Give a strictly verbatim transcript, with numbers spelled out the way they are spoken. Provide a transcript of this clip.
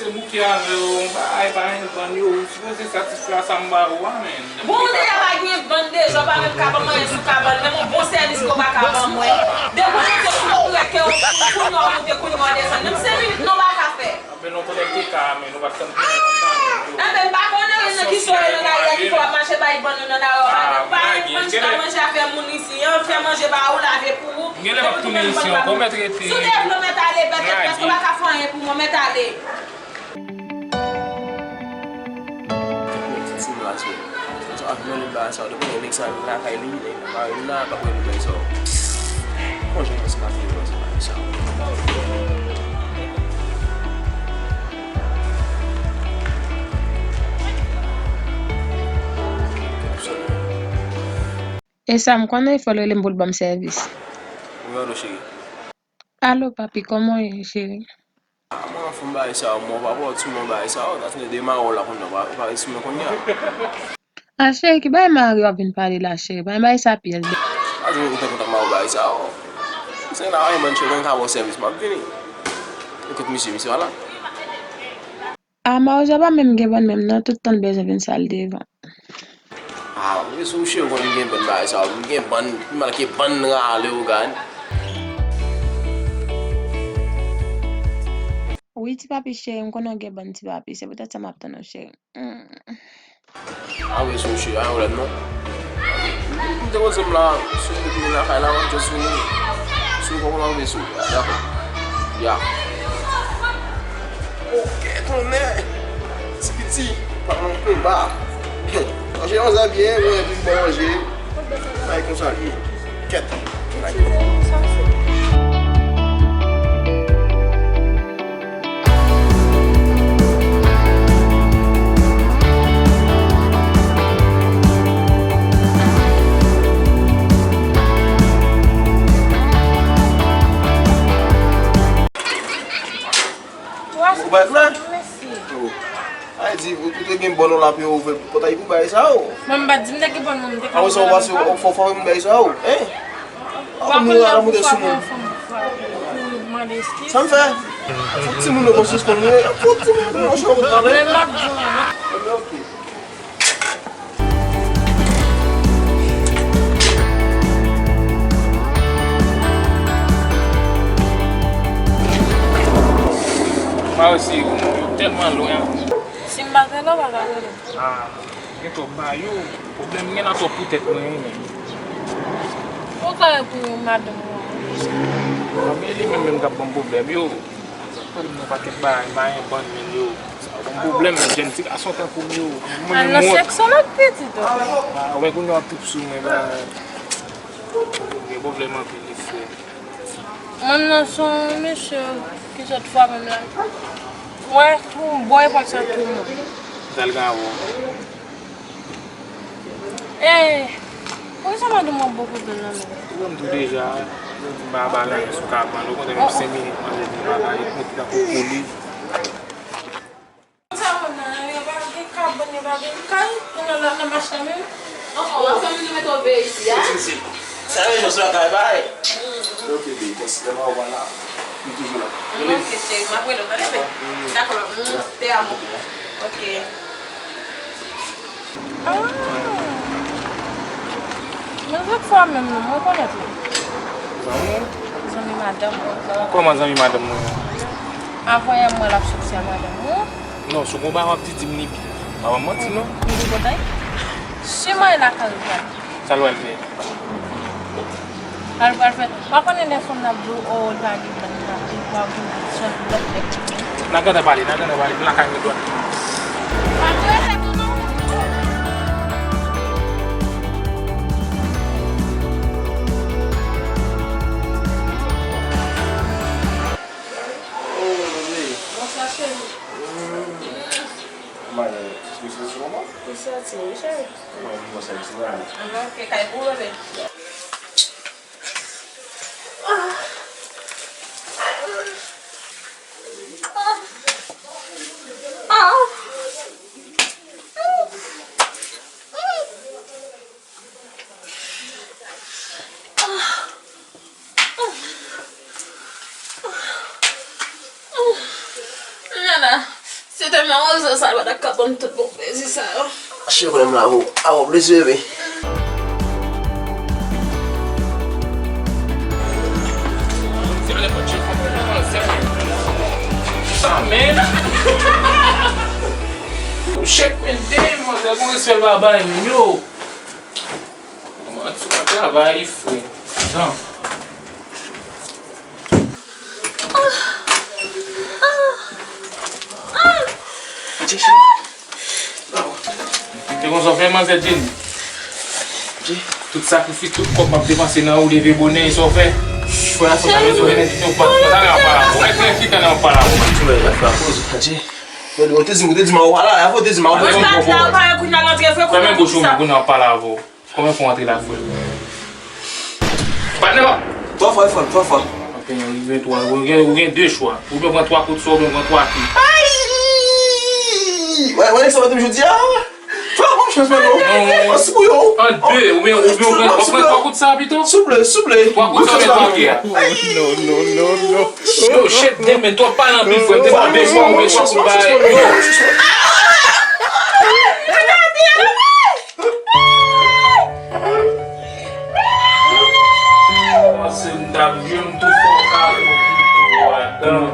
Se bouke avè w, yon bagay pa gen bann yo, ou sipoze satisfè a sa m ba ou a, men. Bon, ou deja pa gen bann deja, ou pa menm ka ban m anyen sou kabann, menm yon bon sèvis ke w pa ka ban mwen. Depi w monte sou motorèt ke w, kounye a w monte, kounye a w desann. Menm senk minit non, w pa ka fè. Anben, nou konekte ka, men nou pa t konn tounen ansanm, yo. Anben, m pa konnen nan ki sore nan lari a ki fè w ap mache bay bann yo nan lari a, w pa gen, w pa gen manje, pa manje afè moun isi an, fè manje ba ou, lave pou ou. Gen lè m ap tounen isi ankò, mèt rete. Si w te vle w mèt ale, bèt, èske w pa ka fè anyen pou mwen, mèt ale. Ti timoun la, ti timoun la, ti timoun la, depi nèg sa lakay li, nèg la pa vin la, pa konn bagay sa. Bon, jan mwen se pa fini mwen se pa sa. E sa m konnen fò l rele m pou l ban m sèvis. Wi, alo, cheri. Alo, papi, kòman w ye, cheri? A, mwen anfòm bagay sa, mwen pa wè w sou mwen bagay sa, w ta tande de mawon la kounye a, w pa, w pa ret sou mwen kounye a. A, cheri, ki bagay mari w ap vin pale la, cheri? Pa gen bagay sa pyès de. A, di mwen kontan kontan mawon bagay sa, w. Se la, mwen cheri, mwen ka ba w sèvis, m ap vini. Ekot misye, misye pa la. A, mawon sa pa menm gen bann menm non, tout tan l bezwen vin sal devan. A, wi, sou cheri, w konn gen bann bagay sa, m gen bann, pi mal ke bann rale, w gad. Wi, ti papi cheri, m konnen w gen bann ti papi, se poutèt sa m ap tann ou, cheri. Mm. A, wi, sou cheri, a, w lè non. M te poze m la, sou moun lakay la, m ap just vini. Sou kòman m ap vini sou, dakò. Ya. Ok, konnen. Ti piti, pa nan konba. Chanje yon zabi, mwen epi m ba w manje. Bay konsa l ye. Kèt. Ou bay flè? Mèsi. Oh. Ay di, ou, ou te gen bòn ou la pou yo ouvè pòtay pou bay sa yo. Mwen m pa t di m te gen bòn, mwen m te ka. Apre sa, ou pase, ou fò fò m bay sa yo, hein? Ou pa konn la pou fwa pou yon fanm, pou mande eskiz. Sa m fè? Fòk timoun yo konn sispann, fòk timoun yo konn sispann travay. Men m ap di w. Ok. Mwen osi, yo tèlman lwen. Si m pa te la, w pa ka rele. Ah, gen twòp bagay yo. Pwoblèm gen nan twòp pou tèt mwen, wi, men. Ou ka rele pou madanm ou an. Anben, li menm menm k ap ban m pwoblèm yo. Sa k pale m nan pakèt bagay, m pa gen bann men yo. Sa ban m pwoblèm, jèn ti gason tankou m yo. Mwen menm wont. Al nan sèks ou lòt pitit ou. Ah, wè kounye a w ap trip sou mwen, ba. Gen pwoblèm anpil, wi, frè. Mwen nan se yon mesye ki sot fwa menm la. Wè, tou, bò epòk sa tou mwen. Sa l gen avè w? Eh, poukisa madanm w ap ba w pwoblèm nan men? Ou wè m di w deja, m pa ba l anyen sou kabann, okontrè, menm senk minit manje di bagay, mete tankou pouli. Sa w nan, yo pa gen kabann, yo pa gen kay, yo nan, nan, nan mach la menm. Anfòm, anfòm, nou mete w veye isi a. Sa rejon sou lakay, bay. Ok, baby, just lè m a w la, m toujou la. Ok, cheri, m ap rele w, tande, baby. Dakò, mm, te amo. Ok. Ah. Men se fwa menm non, mwen konèt li. Zanmi w? Zanmi madanm mwen. Kòman zanmi madanm mwen an? Avan yè m wè l ap soti a madanm mwen. Non, sou konba w ap di, di m li byen. Pa ban m manti non. Li botay? Siman e lakay ou pral. Sa l pral fè? Sa l pral fè? Ou pa konnen lè fanm nan ap di w, o, li pa gen bann nan, li pa gen sòt lòt nèg. N a gentan pale, n a gentan pale, m lakay mwen dwat. Pa trete tou non. Oh, bebe. Bonswa, cheri. Mm. Madan, misye sou kòman? Li soti, wi, cheri. Mwen, mwen sèvis la. Ah, ok, kay pou bebe. Nana, Te tèlman oze sa, l pa t ap ka ban m tout bon plezi sa yo. Cheve m la, vo. Awo, plezi, bebe. Sa, men. Chèk men de manzè, bon respè l pa bay, men yo. Manti, pa travay, frè. Tan. Te konn sa w fè, manzè Jenny? Tout sakrifis, tout kòb m ap depanse nan ou, leve bonè, sa w fè? Frè, sa fè yon pa la. Ou mèt rete nan yon pa la. Ou te di m, ou te di m, ou pa la, ou te di m, ou te di m, ou pa la. Fèmen bouch ou, mwen, kounye a w pale avè w. Kòman pou antre la, frè? Patnè pa. Twa fwa, fwa, twa fwa. Ok, rive twa. Ou gen, ou gen de chwa. Ou byen pran twa kout sò, ou byen pran twa kou. Ay! Wè, wè, nèg sa mete m jodi a. Fè yon chans, mwen, non. An si pou yo. An de, ou byen, ou byen pran, ou pran twa kout sa pito? Souple, souple. Twa kout sa, mwen, twa kou a. Ay! Non, non, non, non. Yo, shit, demen, twòp pale anpil, frè. M te ba w de chwa, ou byen twa kout bagay. Yo. Panse m t ap jwe m tou fò kale w pito adan.